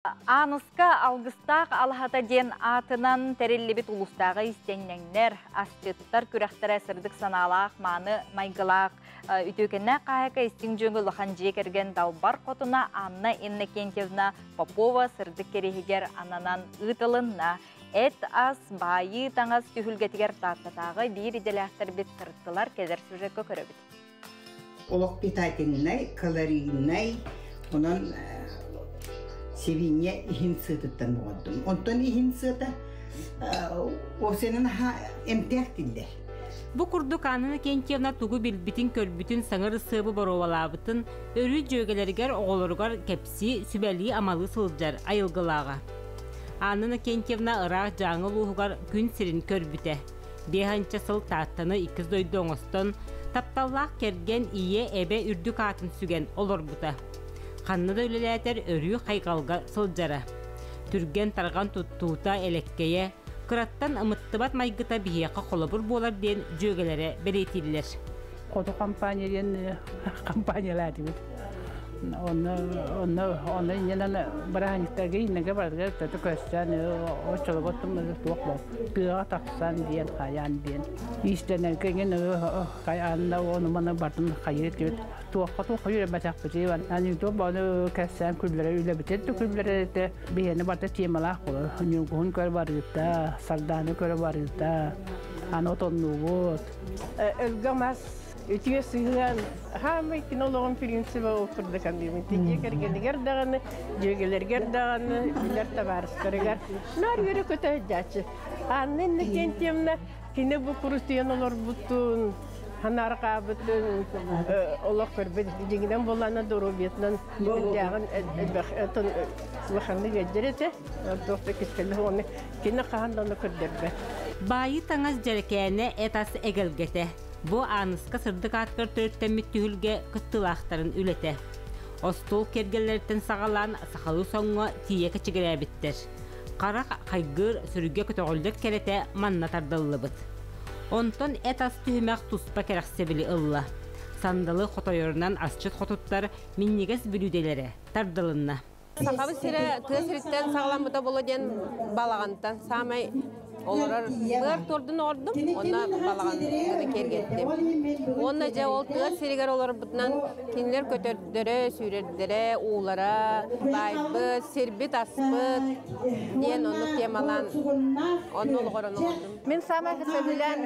Ааныска алгыстаах алаһата диэн аатынан тэриллибит улуустааҕы истэнньэҥнэр, асчыттар күрэхтэрэ сырдык санаалаах, мааны майгылаах, үтүөкэннээх хаһаайка истиҥ дьүөҥҥэ улахан дьиэ кэргэн далбар хотуна Анна Иннокентьевна Попова сырдык кэриэһигэр ананан ыытылынна. Эт-ас, баайыы таҥас түһүлгэтигэр Тааттатааҕы биир идэлээхтэрбит сырыттылар, кэлэр сюжекка көрөбүт. Олох питательнай, калорийнай, онон сибиинньэ иһин сыатыттан оҥордум. Онтон иһин сыата уопсайынан аһа эмтээх дииллэр. Бу курдук Анна Иннокентьевна тугу билбитин-көрбүтүн, саҥа ырысыабы боруобалаабытын өрүү дьүөгэлэригэр, оҕолоругар кэпсии, сүбэлии-амалыы сылдьар айылгылааҕа. Анна Иннокентьевна ыраах Дьааҥы улууһугар күн сирин көрбүтэ. Биэһанча сыл Тааттаны иккис дойду оҥостон, тапталлаах кэргэн, ийэ, эбэ үрдүк аатын сүгэн олорбута. Ханна да үлэлээтэр өрүү хайҕалга сылдьара. Түргэн-тарҕан туттуута, элэккэйэ, кыраттан ымыттыбат майгыта биһиэхэ холобур буолар диэн дьүөгэлэрэ бэлиэтииллэр. Хоту компания диэн компаниялаатыбыт. Онно онно онно иннинэн бырааһынньыктарга иннинэ барытыгар төтө көстөн оччолорго туох бо тыаҕа тахсан диэн хайаан диэн иистэнэргэ иҥин анна ону маны бартын хайыы түбүт туохха туохха үөрэммэтэхпитий анекдот бону кэпсээн күллэрэ үлэбитин да күллэрэ этэ биһиэни барыта темалаах буолар ньургуһун көрө барыыта сардааны көрө барыыта аны отоннуубут өлгөм мас үтүө сыһыан хаамай кини олоҕун принциба ол курдук анныыбын дьиэ кэргэнигэр даҕаны дьүөгэлэригэр даҕаны билэр табаарыстарыгар наар үөрэ көтө сылдьааччы Анна Иннокентьевна кини бу курутуйан олорбутун ханаарҕаабытын олох көрбөт дьиҥинэн буоллаҕына доруобуйатынан үрдээҕин элбэх улаханнык ыалдьар этэ туох да кистэлэх уонна кини хаһан да ону көрдөрбөт. Баайыы таҥас дьэрэкээнэ эт-ас эгэлгэтэ. Бу Ааныска сырдык аатыгар төрүттэммит түһүлгэ кыттыылаахтарын үлэтэ. Остуол киэргэллэриттэн саҕалаан сахалыы соҥҥо тиийэ кэчигирээбиттэр. Харах хайгыыр, сүргэ көтөҕүллэр кэрэтэ манна тардыллыбыт. Онтон эт-ас түһүмэх туспа кэрэхсэбили ылла. Сандалы хотойорунан асчыт хотуттар минньигэс бүлүүдэлэрэ тардылынна. Сахабыт сирэ тыа сириттэн саҕаламмыта буолуо диэн балаҕантан саамай олорор быар туордун оҕордум уонна балаҕаны киэргэттим. Уонна дьэ ол тыа сиригэр олорбутунан кинилэр көтөрдөрө, сүүрэрдэрэ, уулара, баайбыт, сирбит-аспыт диэн оннук темалаан онно олоҕорон оҥордум. Мин саамай сөбүлээн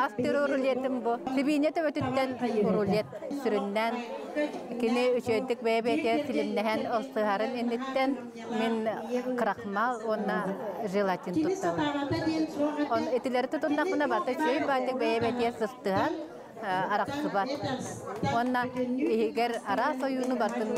астыыр рулетым бу. Сибиинньэ төбөтүттэн рулет сүрүннээн кини үчүгэйдик бэйэ-бэйэтэ силимнэһэн ылсыһарын инниттэн мин крахмал уонна желатин туттабын. Он итилэри тутуннахпына барыта үчүгэй баайдык бэйэ-бэйэтигэр сыстыһан арахсыбат. Уонна иһигэр араас ойууну барытын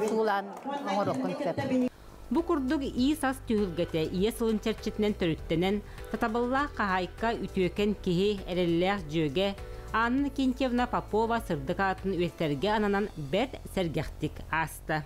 суулаан оҥоруоххун сөп. Бу курдук иис-ас түһүлгэтэ ийэ сылын чэрчитинэн төрүттэнэн, сатабыллаах хаһаайка, үтүөкэн киһи, эрэллээх дьүөгэ Анна Иннокентьевна Попова сырдык аатын үөстэргэ ананан бэрт сэргэхтик ааста.